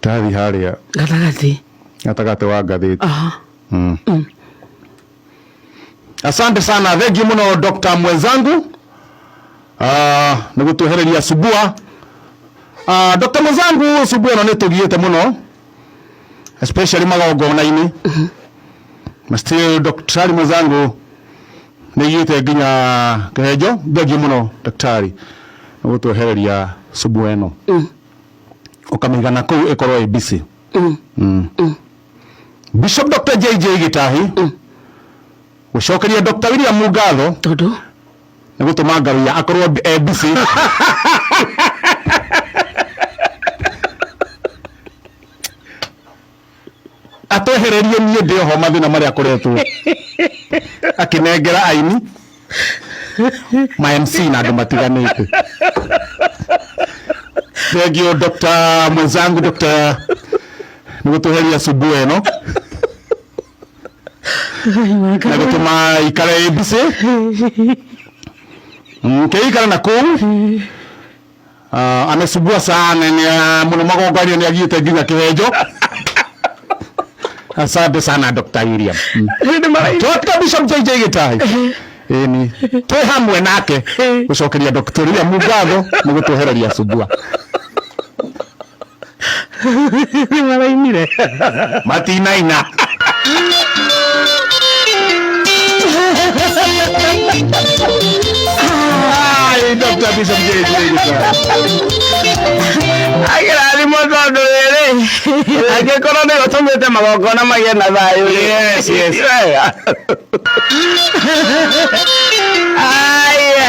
Ndathi harĩa gatagatĩ. Gatagatĩ wa ngathĩti. Aha. Asante sana, thank you muno Dr. mwenzangu. Nĩ gũtwehereria subua. Dr. mwenzangu, subua ĩno nĩ tũgiĩte mũno, especially magongona-inĩ. Na still daktari mwenzangu nĩ igiĩte nginya kĩhenjo. Thank you mũno daktari nĩ gũtwehereria subua ĩno. Ũkamĩiga na kũu ĩkorwo ĩ busy. Bishop Dr. JJ Gitahi gũcokeria Dr. William ngatho tondũ nĩ gũtũma Ngaruiya akorwo e busy. Atwehererie niĩ ndĩ oho mathĩna marĩa akoretwo akĩnengera aini ma MC na andũ matiganĩte. Thank you Dr. mwenzangu Dr. nĩ gũtweheria subua ĩno na gũtũma ikare ĩ busy. Kĩikare na kũu. Amesubua sana nĩ mũno magongona nĩ agiĩte nginya kĩhenjo. Asante sana Dr. William. Dr. Bishop JJ Gitahi. Ĩni twĩ hamwe nake gũcokeria Dr. William ngatho nĩ gũtwehereria subua. Nĩ marainire. Matinaina. Ai, Dr. Bishop JJ Gitahi. Akĩrathimwo tondũ rĩrĩ angĩkorwo nĩ ũtũmĩte magongona magĩe na thayũ rĩ. Yes. Ti wega. Aya.